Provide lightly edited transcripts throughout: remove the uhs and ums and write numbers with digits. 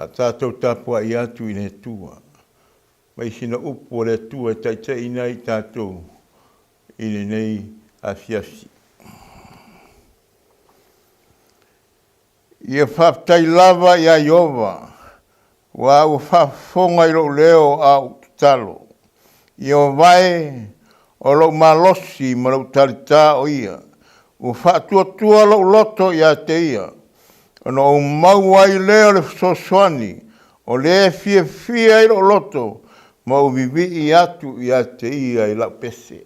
A tatou tapuai atu i le Atua, mai sina upu a le Atua e taitaiina ai i tatou i lenei afiafi. Ia faafetai lava iā Ieova, aua ua faafofoga i lou leo a o ou tatalo. Ieova e, o lou malosi ma lou talitā o Ia, ua faatuatua lou loto ia te Ia, ona ou maua ai lea o le fesoasoani, o lea e fiafia ai lou loto ma ou vivii atu ia te Ia i lau pese.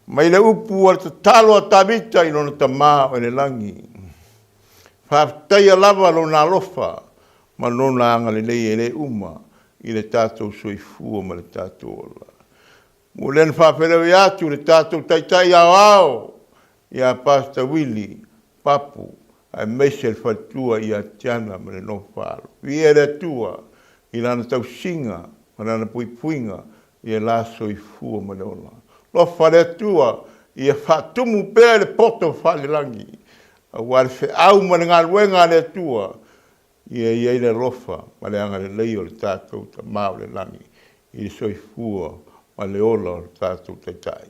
Mai le upu a le tatalo a Tavita i lona Tama o i le lagi. Faafetaia lava Lona alofa ma Lona agalelei e le uma i le tatou soifua ma le tatou ola. Ua lea na faafeiloai atu le tatou Taitai Aoao ia Pastor Willie Papu aemaise le faletua ia Tiana ma le nofo alo. Viia le Atua i Lana tausiga ma Lana puipuiga i la soifua ma le ola. Alofa le Atua ia faatumu pea le poto faalelagi aua le feau ma le galuega a le Atua ia i ai le alofa ma le agalelei o le tatou Tama o le Lagi i le soifua ma le ola o le tatou Taitai.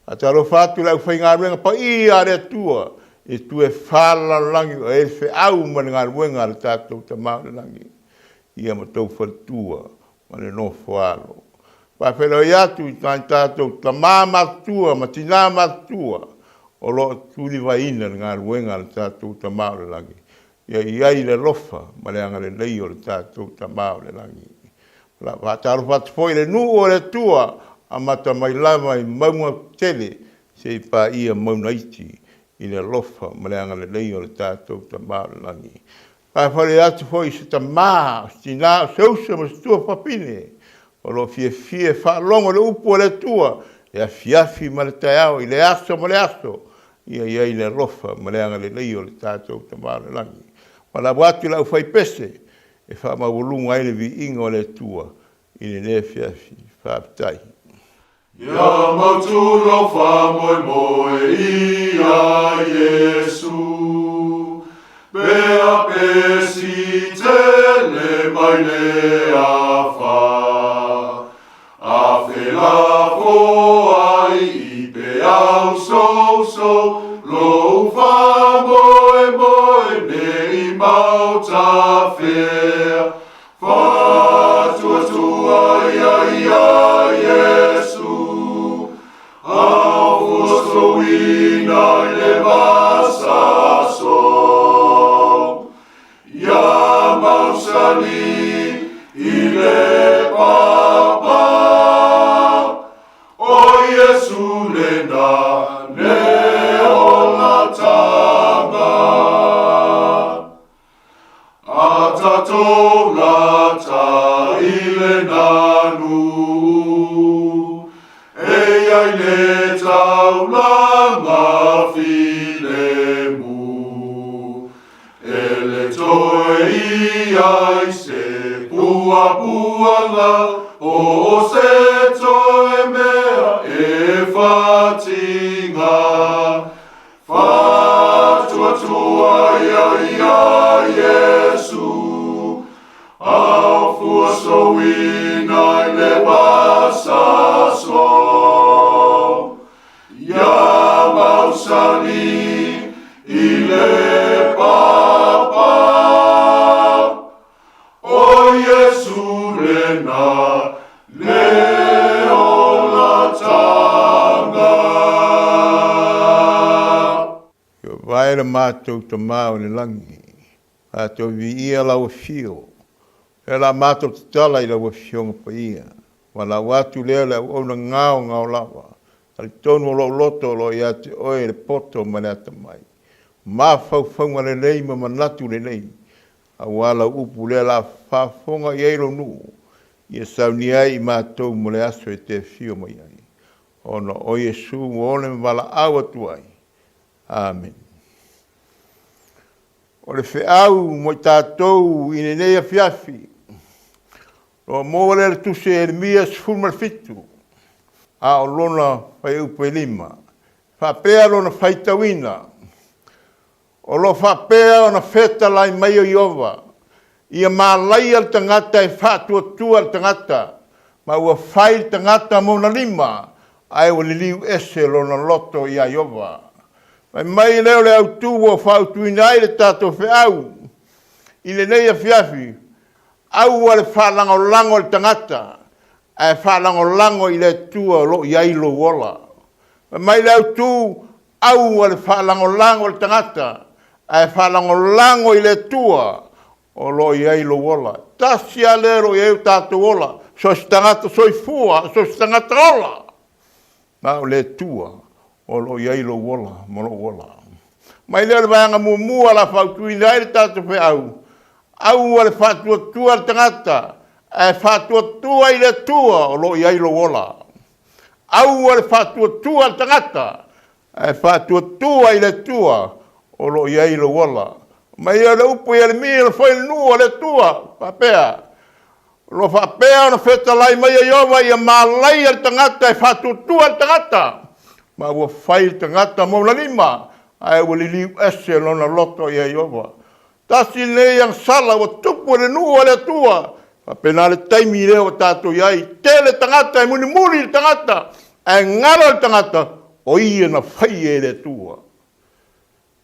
Faatalofa atu i le aufaigaluega paia a le Atua i itu e fa o le lalolagi o i ai le feau ma le galuega a le tatou Tama o le Lagi, ia ma tou faletua ma le nofo alo. Faafeiloai atu i nai tatou tama matutua ma tina matutua o lo o tulivaina le galuega a le tatou Tama o le Lagi, ia i ai le alofa ma le agalelei o le tatou Tama o le Lagi. Faatalofa atu foi i le nuu o le Atua, amata mai lava i mauga tele seia paia mauga iti i le alofa ma le agalelei o le tatou Tama o le Lagi. Faafale atu foi i se tama, o se tina, o se uso ma se tuafafine o lo o fiafia e faalogo i le upu a le Atua i le afiafi ma le taeao, i le aso ma le aso, ia i ai le alofa ma le agalelei o le tatou Tama o le Lagi. Valaau atu i le aufaipese e faamaualuga ai le viiga o le Atua i lenei afiafi. Faafetai. Ia mautu lou faamoemoe ia Iesu, Pe a pesi tele mai le afa, A felafoai i peau sousou, Lou faamoemoe nei mautafea, Faatuatua ia ia Iesu, Afuasoina i le vasaso. Ia mausali i le papa, O Iesu lena le olataga. A tatou lata i le nanu, e i ai le taulaga filemu. E le toe i ai se puapuaga o se toe mea e fatiga. Faatuatua ia ia Iesu, Afuasoina i le vasaso. Ia mausali i le papa, O Iesu lena le olatanga. Iovae le matou Tama o le lagi, matou viia lau afio, lea la matou tatala i lau Afioga Paia. Valaau atu lea le auauna gao gao lava, talitonu o lou loto o lo o ia te oe le poto ma le atamai, mafaufauga lelei ma manatu lelei, Aua lau upu lea la faafofoga i ai lou nuu, ia saunia ai i matou mo le aso e te afio mai ai. Ona o Iesu ua ole ma valaau atu ai. Amene. O le feau mo i tatou i lenei afiafi, o lo o maua lea i le Tusi a Ieremia 17, a o lona fuaiupu e 5. Faapea lona faitauina, O lo o faapea ona fetalai mai o Ieova, Ia malaia le tagata e faatuatua le tagata, ma ua fai le tagata ma ona lima, ae ua liliu ese lona loto iā Ieova. Fai mai lea o le autu ua faautuina ai le tatou feau i lenei afiafi, Aua le faalagolago i le tagata, ae faalagolago i le Atua o lo o i ai lou ola. Fai mai le autu, Aua le faalagolago i le tagata, ae faalagolago i le Atua o lo o i ai lou ola. Tasi lava lea o lo o i ai o tatou ola, so o se tagata soifua, so o se tagata ola, na o le Atua o lo o i ai lou ola ma lou ola. Mai lea o le vaega muamua o le a fautuina ai le tatou feau, aua le faatuatua le tagata, ae faatuatua i le Atua o lo o i ai lou ola. Aua le faatuatua le tagata, ae faatuatua i le Atua o lo o i ai lou ola. Mai o le upu i Ieremia le foinuu a le Atua, faapea, O lo o faapea ona fetalai mai e Ieova ia malaia le tagata e faatuatua le tagata, ma ua fai le tagata ma ona lima, ae ua liliu ese lona loto iā Ieova. Tasi lenei agasala ua tupu e le nuu a le Atua, faapena le taimi lea ua tatou i ai, tele tagata e mulimuli i le tagata, ae galo le tagata, o ia na faia e le Atua.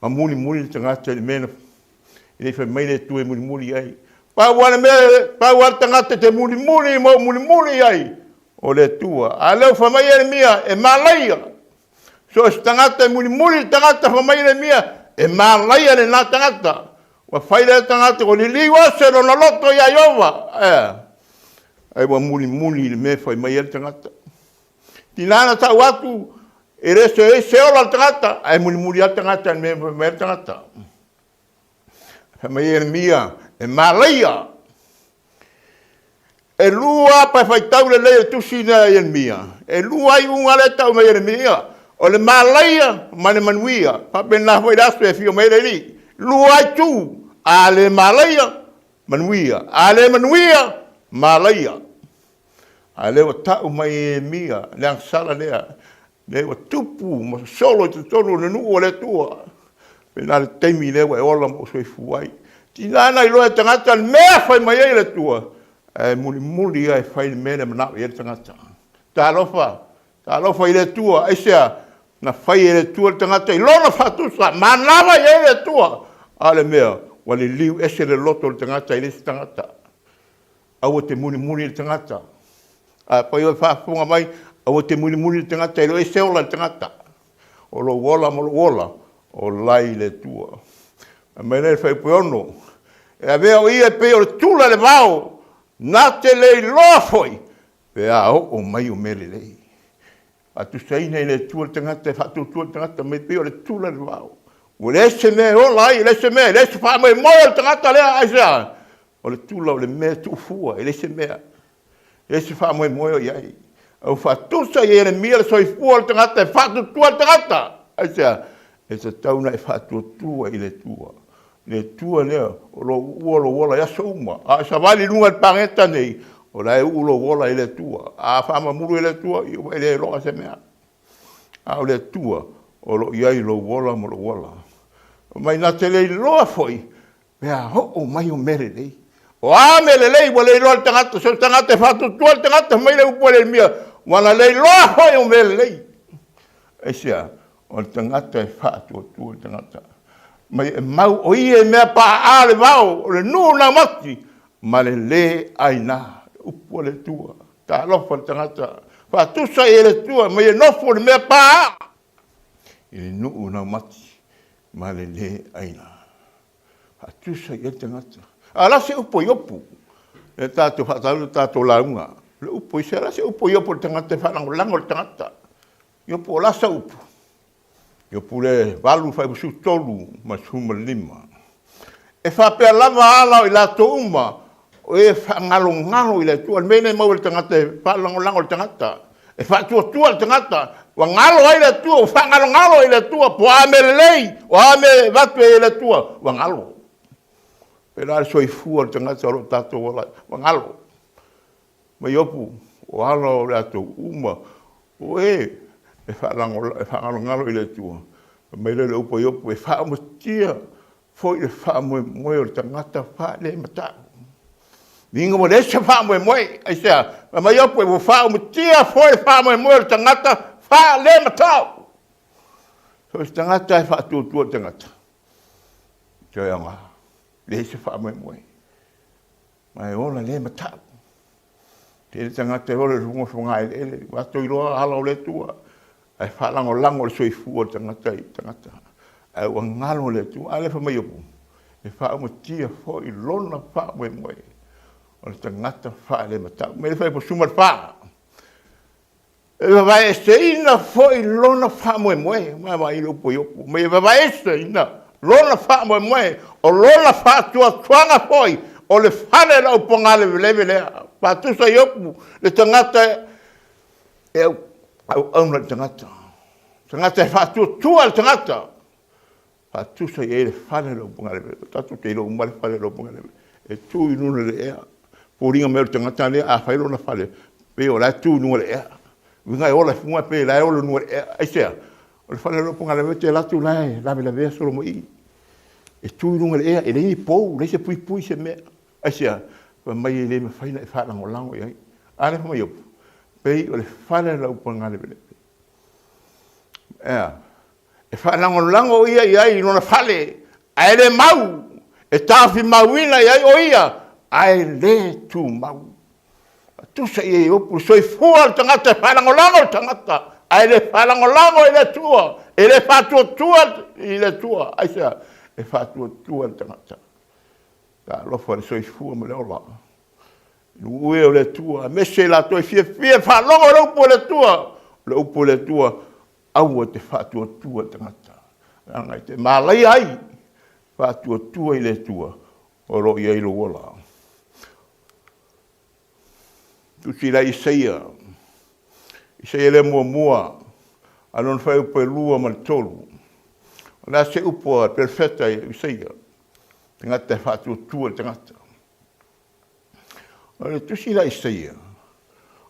Ma mulimuli le tagata i le mea na e le i fai mai le Atua e mulimuli i ai. Pau lava le mea, pau lava le tagata e te mulimuli ma ou mulimuli i ai, o le Atua. A lea ua fai mai Ieremia, e malaia. So o se tagata e mulimuli le tagata, fai mai Ieremia, e malaia lena tagata. Ua fai lea tagata, ua liliu ese lona loto iā Ieova. Ea, ai ua mulimuli i le mea e fai mai ai le tagata. Tina na tau atu, e le se se ola le tagata, ae mulimuli lava le tagata i le mea e fai mai ai le tagata. Fai mai Ieremia, e malaia. E lua pa e faitau lelei le tusi lea a Ieremia. E lua iuga lea e tau mai Ieremia, o le malaia ma le manuia. Faapena foi le aso e afio mai ai le Alii. Lua itu, a le malaia, manuia. A le manuia, malaia. A lea ua tau mai e Ieremia le agasala lea, lea ua tupu ma sosolo i totonu o le nuu o le Atua. Pena le taimi lea ua e ola ma ou soifua ai. Tina na iloa e tagata le mea fai mai ai le Atua, ae mulimuli lava e fai le mea lea manao i ai le tagata. Talofa, talofa i le Atua, aisea? Na fai e le Atua le tagata i lona faatusa, manava i ai le Atua. A o le mea, ua liliu ese le loto o le tagata i le isi tagata. Aua te mulimuli i le tagata. Afai o e faafofoga mai, aua te mulimuli i le tagata, e le o ese ola i le tagata. O lou ola ma lou ola, o la i le Atua. Fai mai lea i le fuaiupu e 6, E avea o ia e pei o le tula i le vao, na te le iloa foi pe a oo mai o mea lelei. Faatusaina i le Atua le tagata e faatuatua le tagata mai pei o le tula i le vao. Ua leai se mea e ola ai, e leai se mea, e leai se faamoemoe o le tagata lea, aisea? O le tula o le mea e tuufua, e leai se mea, e leai se faamoemoe o i ai. A ua faatusa i Ieremia le soifua o le tagata e faatuatua le tagata. Aisea? E tatau ona e faatuatua i le Atua. Le Atua lea o lo o uua lou ola i aso uma. A e savali i luga i le paleta nei, o la e uu lou ola i le Atua. A faamamulu e le Atua, ia ua e le iloa se mea. A o le Atua o lo o i ai lou ola ma lou ola. Fai mai, na te le iloa foi pe a oo mai o mea lelei. O a mea lelei ua le iloa le tagata, so o se tagata e faatuatua le tagata, fai mai le upu a le Ieremia, ua na le iloa foi o mea lelei. Aisea? O le tagata e faatuatua le tagata. Mai e mau o ia i mea paa le vao o le nuu naumati ma le le aina. Upu a le Atua. Talofa le tagata. Faatusa i e le Atua mai e nofo le mea paa i le nuu naumati ma le le aina. Faatusa i ai le tagata. A la se upu a Iopu, e tatou faatau le tatou lauga. Le upu i se la se upu a Iopu le tagata e faalagolago le tagata. Iopu o la sa upu. Iopu le 8 fuaiupu 13 ma 15. E faapea lava ala o i latou uma o e faagalogalo i le Atua. O le mea lea e maua i le tagata e faalagolago i le tagata, e faatuatua le tagata, ua galo ai le Atua, ua faagalogalo i le Atua, po o a mea lelei, o a mea e avatu ai e le Atua, ua galo. Pēlā le soifua o le tagata o lo o tatou ola ai, ua galo. Ma Iopu, o ala o latou uma, o e e faagalogalo i le Atua. Fai mai lea o le upu a Iopu, e faaumatia foi le faamoemoe o le tagata faalematau. Viiga ua leai se faamoemoe. Aisea? Fai mai Iopu, ua faaumutia foi le faamoemoe o le tagata faalematau. So o se tagata e faatuatua i le tagata, toe aoga, leai se faamoemoe. Ma e ola le matau. Tele tagata e ola i luga o fogaeleele, ua latou iloa ala o le Atua, ae faalagolago le soifua o le tagata i tagata. Ae ua galo le Atua. A lea fai mai Iopu, e faaumatia foi lona faamoemoe o le tagata faalematau. Mea le fai suma le fa. E vavaeeseina foi lona faamoemoe. Ma vaai le upu a Iopu, mai e vavaeeseina lona faamoemoe, o lona faatuatuaga foi, o le fale o le aupogaleveleve lea. Faatusa Iopu le tagata e auauna i le tagata, tagata e faatuatua i le tagata, faatusa i ai le fale o le aupogaleveleve. Tatou te iloa uma le fale o le aupogaleveleve e tu i luga o le ea. Foliga mai o le tagata lea a fai lona fale, pei o la e tu i luga o le ea. Uiga e ola i fuga pei o la e ola i luga o le ea. Aisea? O le fale o le aupogaleveleve te alu atu la e lavelavea solo mai i. E tu i luga o le ea, e leai ni pou, leai se puipui se mea. Aisea? Fai mai e le mafai ona e faalagolago i ai. A lea fai mai Iopu, pei o le fale o le aupogaleveleve. Ea, e faalagolago ia i ai i lona fale, ae le mau, e taofimauina i ai o ia, ae le tumau. Tusa i ai upu, soifua le tagata e faalagolago le tagata, ae le faalagolago i le Atua, e le faatuatua i le Atua. Aisea? E faatuatua le tagata. Talofa le soifua ma le ola. Nuu e o le Atua, aemaise i latou e fiafia e faalogo i le upu a le Atua. O le upu a le Atua, aua te faatuatua i le tagata. Leaga e te malaia ai, faatuatua i le Atua o lo o i ai lou ola. Tusi la Isaia, Isaia lea muamua, a lona fuaiupu e 2 ma le 3. O le a se upu a le perofeta Isaia, tagata e faatuatua i le tagata. O le tusi la Isaia,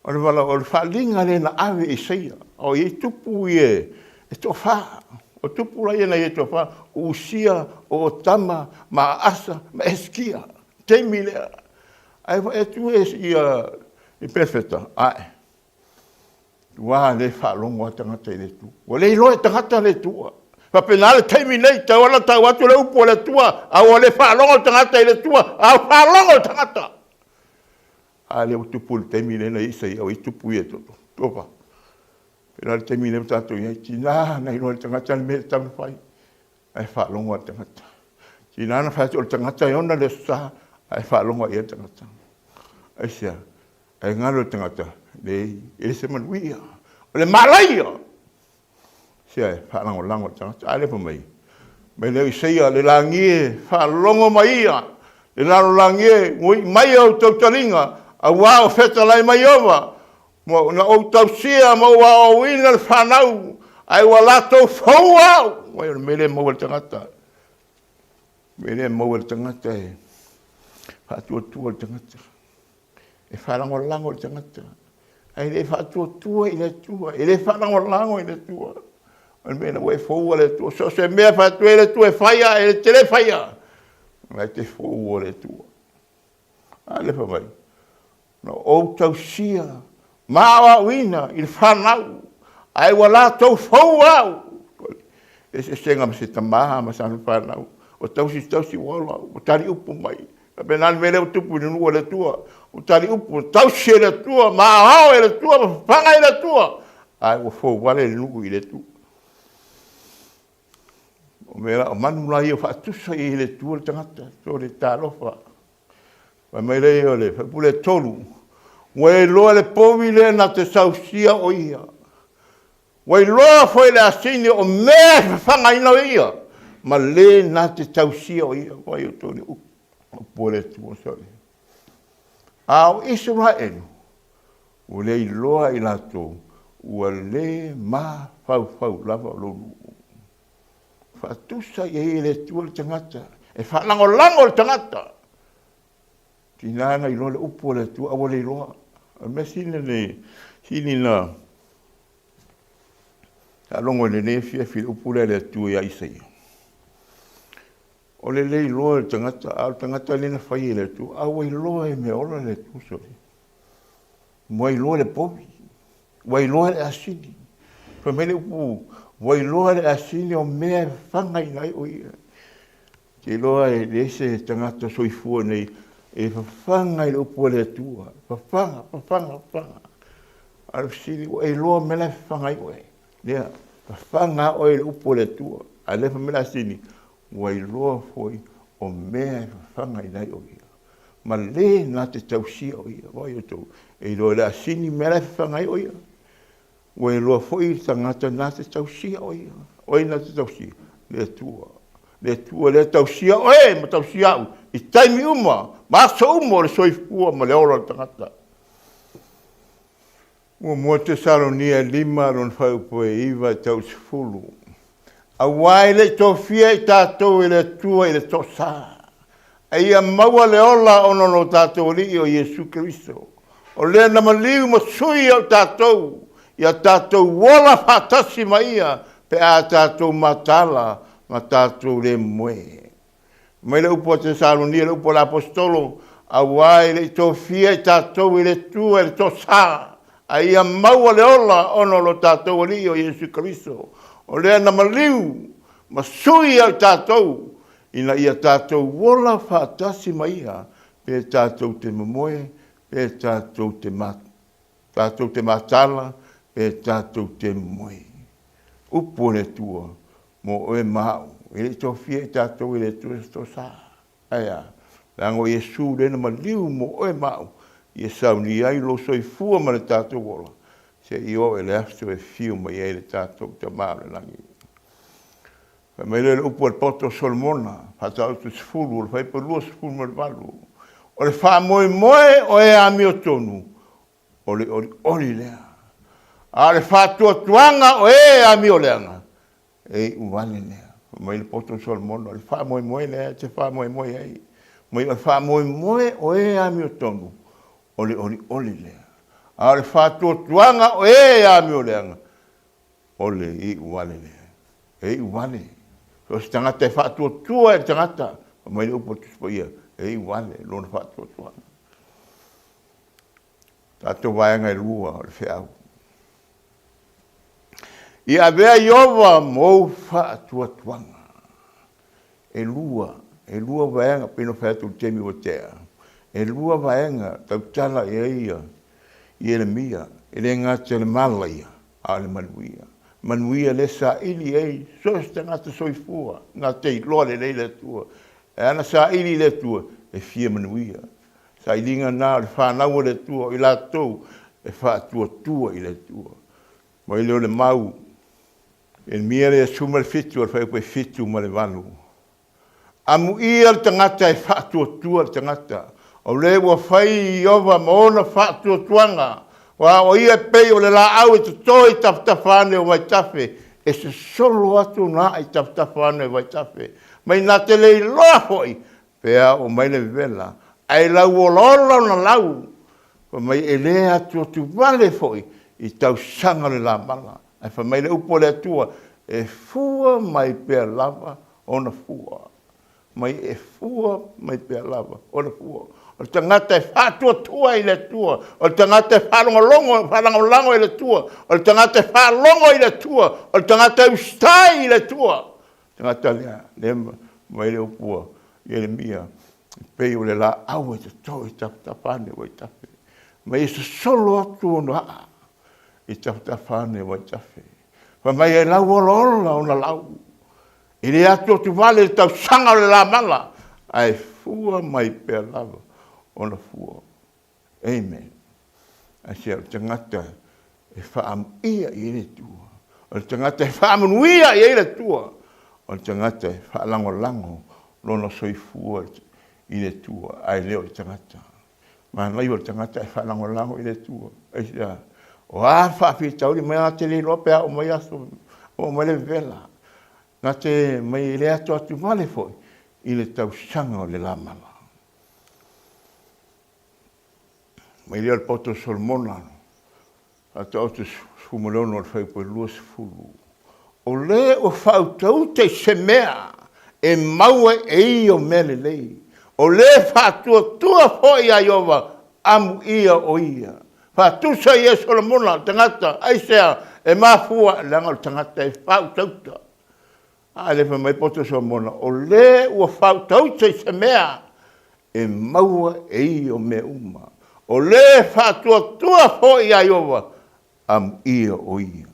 o le vala, o le faaaliga lea na ave e Isaia, o i ai tupu ia e toafa. O tupu la ia na i ai e toafa, o Usia, o Otama, ma Asa, ma Hesekia. Taimi lea. Ae vaai atu e ia i perofeta, ae, Ua le faalogo a tagata i le Atua. Ua le iloa e tagata le Atua. Faapena le taimi nei, tau ala tau atu le upu a le Atua, a ua le faalogo le tagata i le Atua, a ua faalogo le tagata. A lea ua tupu i le taimi lea na Isaia, ua i tupu ia tofa. Pena le taimi lea ua tatou i ai, tina na iloa le tagata le mea e tatau ona fai, ae faalogo a le tagata. Tina na fai atu o le tagata e ona le Aso Sa, ae faalogo i ai le tagata. Aisea? Ae galo le tagata, leai, e le se manuia. O le malaia! Sea e faalagolago le tagata. A lea fai mai, mai lea Isaia, le lagi e faalogo mai ia, le lalolagi e, ua iu mai ou tautaliga, auā o fetalai mai Ieova, na ou tausia ma ou aoaoina le fanau, ae ua latou fou au. Ua o le mea lea e maua e le tagata. O le mea lea e maua e le tagata e faatuatua le tagata. E faalagolago i le tagata, ae le faatuatua i le Atua, e le faalagolago i le Atua. O le mea ina ua e foua le Atua, so o se mea e fai atu ai le Atua e faia, e te le faia, ae te foua le Atua. A lea fai mai, na ou tausia ma aoaoina i le fanau, ae ua latou foua au. Eseesega ma se tama ma sana fanau, ua tausi tausi ua ola, ua taliupu mai. Faapena le mea lea ua tupu i le nuu a le Atua, ua taliupu, ua tausi e le Atua, ma aoao e le Atua, ma fafaga e le Atua, ae ua fouale le nuu i le Atua. O mea la, o manu la ia ua faatusa i ai le Atua le tagata, so le talofa. Fai mai lea o le faipule e tolu, ua iloa le povi lea na te sausia o ia. Ua iloa foi le asini o mea e fafagaina o ia, ma le na te tausia o ia. Ua i outou le upu a le Atua sole. A o Isaraelu, ua le iloa i latou, ua le mafaufau lava o lou nuu. Faatusa i ai e le Atua le tagata, e faalagolago le tagata. Tina na iloa le upu a le Atua, a ua le iloa. O le mea sili lenei, sili na faalogo i lenei afiafi i le upu lea a le Atua ia Isaia. O le le iloa e le tagata, a o le tagata lea na fai e le Atua, a ua iloa e mea ola le Atua sole. Ua iloa le povi, ua iloa le asini. Fai mai le upu, ua iloa le asini o mea e fafagaina ai o ia. Te iloa e leai se tagata soifua nei e fafaga i le upu a le Atua. Fafaga, fafaga, fafaga. A o le fesili, ua e iloa mea la e fafaga ai oe? Lea, fafaga lava oe i le upu a le Atua. A lea fai mai le asini, ua iloa foi o mea e fafagaina ai o ia, ma le na te tausia o ia. Vaai outou, e iloa e le asini mea la e fafaga ai o ia. Ua iloa foi le tagata na te tausia o ia. O ai na te tausia? Le Atua. Le Atua lea tausia oe ma tausia au i taimi uma ma aso uma o le soifua ma le ola o le tagata. Muamua Tesalonia e 5 lona fuaiupu e 9 e tau i le 10. Aua e le i tofia i tatou e le Atua i le toasa, a ia maua le ola ona o lo tatou Alii o Iesu Keriso, o lea na maliu ma sui au tatou, ia tatou ola faatasi ma ia pe a tatou mataala ma tatou le moe. Mai le upu a Tesalonia, le upu a le Aposetolo, aua e le i tofia i tatou e le Atua i le toasa, a ia maua le ola ona o lo tatou Alii o Iesu Keriso, o lea na maliu ma sui au tatou, ina ia tatou ola faatasi ma ia, pe tatou te momoe, pe tatou te tatou te mataala, pe tatou te moe. Upu o le Atua mo oe ma au, e le i tofia i tatou e le Atua se tosa. Ae a? Leaga o Iesu lea na maliu mo oe ma au, ia saunia ai lou soifua ma le tatou ola, seia oo i le aso e fiu mai ai le tatou Tama o le lagi. Fai mai lea o le upu a le poto o Solomona, Faataoto 10, o le fuaiupu 28, O le faamoemoe o e amiotonu, o le olioli lea, a o le faatuatuaga o e amioleaga, e iu vale lea. Fai mai le poto o Solomona, o le faamoemoe lea e te faamoemoe ai. Mai o le faamoemoe o e amiotonu, o le olioli lea, a o le faatuatuaga o e amioleaga, o le iu vale lea. E iu vale. So o se tagata e faatuatua e le tagata, fai mai le upu a le Tusi Paia, e iu vale lona faatuatuaga. Tatou vaega e lua o le feau. Ia avea Ieova ma ou faatuatuaga. E lua, e lua vaega, pei ona fai atu i le taimi ua tea, e lua vaega tautala i ai ia Ieremia, e le gata i le malaia, a o le manuia. Manuia lea e saili ai so o se tagata soifua, na te iloa lelei le Atua. E ana saili i le Atua, e fia manuia. Sailiga na o le fanau a le Atua, o i latou e faatuatua i le Atua. Mai lea o le mau, Ieremia le 17 o le fuaiupu e 7 ma le 8. Amuia le tagata e faatuatua le tagata, o le ua fai Ieova ma ona faatuatuaga, aua o ia e pei o le laau e toto i tafatafa ane o vaitafe, e sosolo atu ona aa i tafatafa ane o vaitafe, mai na te le iloa foi pe a oo mai le vevela, ae lauolaola ona lau, fai mai e le atuatu vale foi i tausaga o le lamala. Ae fai mai le upu a le Atua, e fua mai pea lava ona fua. Mai e fua mai pea lava ona fua. O le tagata e faatuatua i le Atua, o le tagata e faalogologo, faalagolago i le Atua, o le tagata e faalogo i le Atua, o le tagata e usitai i le Atua. Tagata lea, lea mai le upu a Ieremia, e pei o le laau e toto i tafatafa ane o vaitafe. Mai e sosolo atu ona aa i tafatafa ane o vaitafe. Fai mai e lauolaola ona lau. E le atuatu vale le tausaga o le lamala, ae fua mai pea lava ona fua. Amen. Aisea? O le tagata e faaamuia i ai le Atua. O le tagata e faamanuia i ai le Atua. O le tagata e faalagolago lona soifua i le Atua, ae le o le tagata. Manaia o le tagata e faalagolago i le Atua. Aisea? O a faafitauli mai, na te le iloa pe a oo mai aso, oo mai le vevela. Na te mai e le atoatu vale foi i le tausaga o le lamala. Mai lea o le poto o Solomona, Faataoto 16 o le fuaiupu e 20. O le ua faautauta i se mea E maua e ia o mea lelei. O le faatuatua foi iā Ieova, amuia o ia. Faatusa ia e Solomona le tagata, aisea e mafua? Leaga o le tagata e faautauta. A lea fai mai poto Solomona, o le ua faautauta i se mea, e maua e ia o mea uma. O le faatuatua foi iā Ieova, Amuia o ia.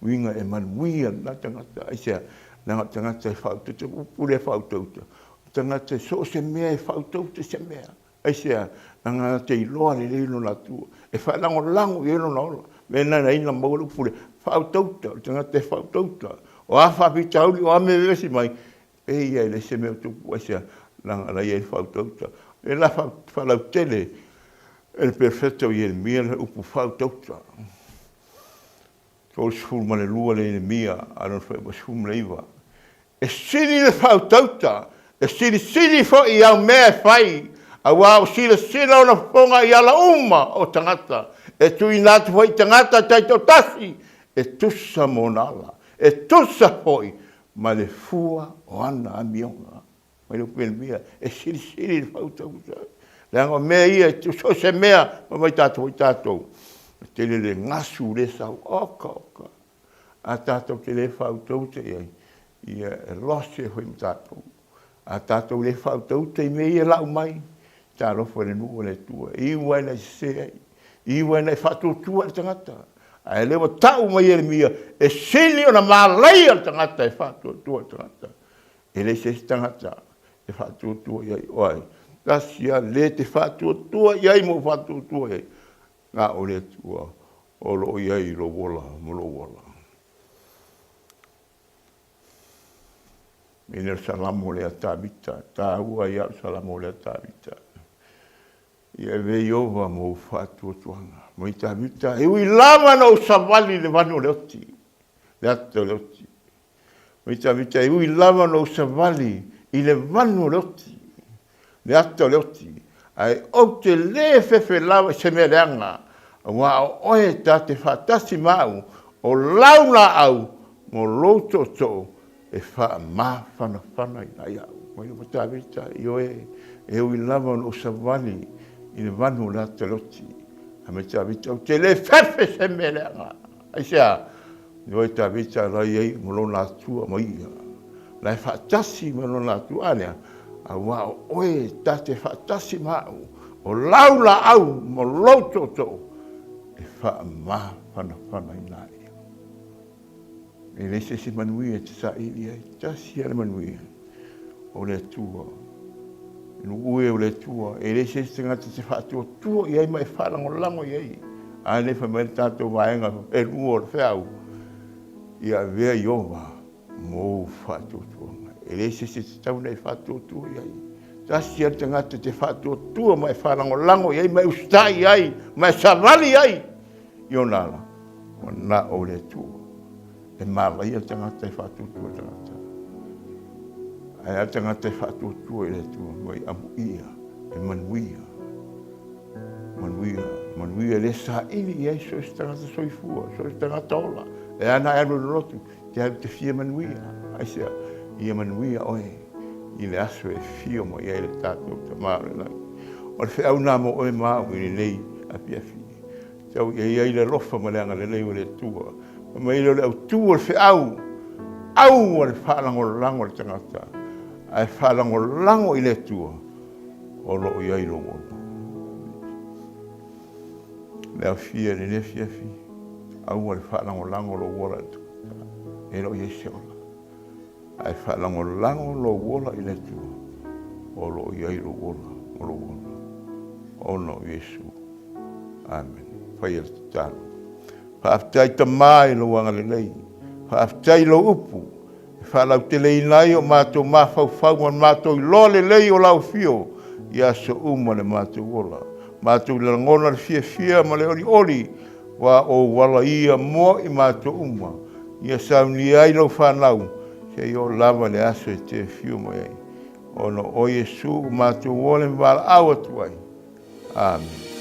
Uiga e manuia lena tagata. Aisea? Leaga o le tagata e faautauta, upu lea faautauta, o le tagata e so o se mea e faautauta i se mea. Aisea? Leaga na te iloa lelei lona Atua, e faalagolago i ai lona ola. O le mea lena e ala ai ona maua le upu lea, faautauta, o le tagata e faautauta. O a faafitauli, o a mea e vevesi mai, pei ia e leai se mea o tupu. Aisea? Leaga o la e i ai le faautauta. O lea la faalautele E le Perofeta o Ieremia le upu faautauta. 32 le Ieremia a lona faaiuga 19. E sili le faautauta, e silisili foi i au mea e fai, aua ua silasila ona fofoga i ala uma o tagata, e tuuina atu foi i tagata taitoatasi e tusa ma ona ala, e tusa foi ma le fua o ana amioga. Mai lou Ieremia, e silisili le faautauta. Leaga o mea ia, so o se mea, fai mai tatou i tatou, e tele le gasu lea e sau, oka, oka. A tatou te le faautauta i ai, ia e lost ai foi ma tatou. A tatou le faautauta i mea ia e lau mai, talofa i le nuu o le Atua, e iu lava ina e sese ai, e iu lava ina e faatuatua i le tagata. Ae lea ua tau mai Ieremia, e sili ona malaia le tagata e faatuatua i le tagata. E leai se isi tagata e faatuatua i ai o ai? Tasi lava le te faatuatua i ai ma ou faatuatua i ai, na o le Atua o lo o i ai i lou ola ma lou ola. Mea lea o le Salamo lea a Tavita, e taua ai lava le Salamo lea a Tavita. Ia ave Ieova ma ou faatuatuaga. Mai Tavita, e ui lava na ou savali i le vanu o le oti, le ata o le oti. Mai Tavita, e ui lava ona ou savali i le vanu o le oti, le ata o le oti, ae ou te lē fefe lava i se mea leaga, aua o oe ta te faatasi ma au, o lau laau mo lou tootoo e faamafanafanaina ai au. Mai lou Tavita, ioe, e ui lava ona ou savali i le vanu o le ata o le oti, ae mai Tavita, ou te lē fefe i se mea leaga. Aisea? Ioe Tavita la i ai ma lona Atua ma ia. La e faatasi ma lona Atua. A lea, aua o oe ta te faatasi ma au, o lau laau ma lou tootoo e faamafanafanaina ai. E leai se isi manuia e te saili ai, tasi lava le manuia, o le Atua. Nuu e o le Atua, e leai se isi tagata e te faatuatua i ai ma e faalagolago i ai. A lea fai mai le tatou vaega e lua o le feau, ia avea Ieova ma ou faatuatuaga. E leai se isi e tatau ona e faatuatua i ai. Tasi lava le tagata e te faatuatua ma e faalagolago i ai ma e usitai i ai ma e savali i ai i ona ala, ua na o le Atua. E malaia le tagata e faatuatua i le tagata. Ae a le tagata e faatuatua i le Atua, mai amuia, e manuia. Manuia, manuia le saili i ai so o se tagata soifua, so o se tagata ola. E ana e alu i le lotu, te alu te fia manuia. Aisea, ia manuia oe i le aso e fio mai ai le tatou Tama o le lagi. O le feau na mo oe ma au i lenei afiafi. Tau ia i ai le alofa ma le agalelei o le Atua. Fai mai lea o le autu o le feau, aua le faalagolago i le tagata, ae faalagolago i le Atua o lo o i ai lou ola. Le aofia i lenei afiafi, aua le faalagolago lou ola i le tagata, e le o i ai se ola. Ae faalagolago lou ola i le Atua o lo o i ai lou ola ma lou ola, ona o Iesu. Amene. Faia le tatalo. Faafetai Tama i lou agalelei. Faafetai i lou upu e faalauteleina ai o matou mafaufau ma le matou iloa lelei o lau afio i aso uma o le matou ola. Matou lagona le fiafia ma le olioli Ua ou ala ia mo i matou uma, ia saunia ai lau fanau, seia oo lava i le aso e te afio mai ai, ona o Iesu ua matou ole ma valaau atu ai. Amene.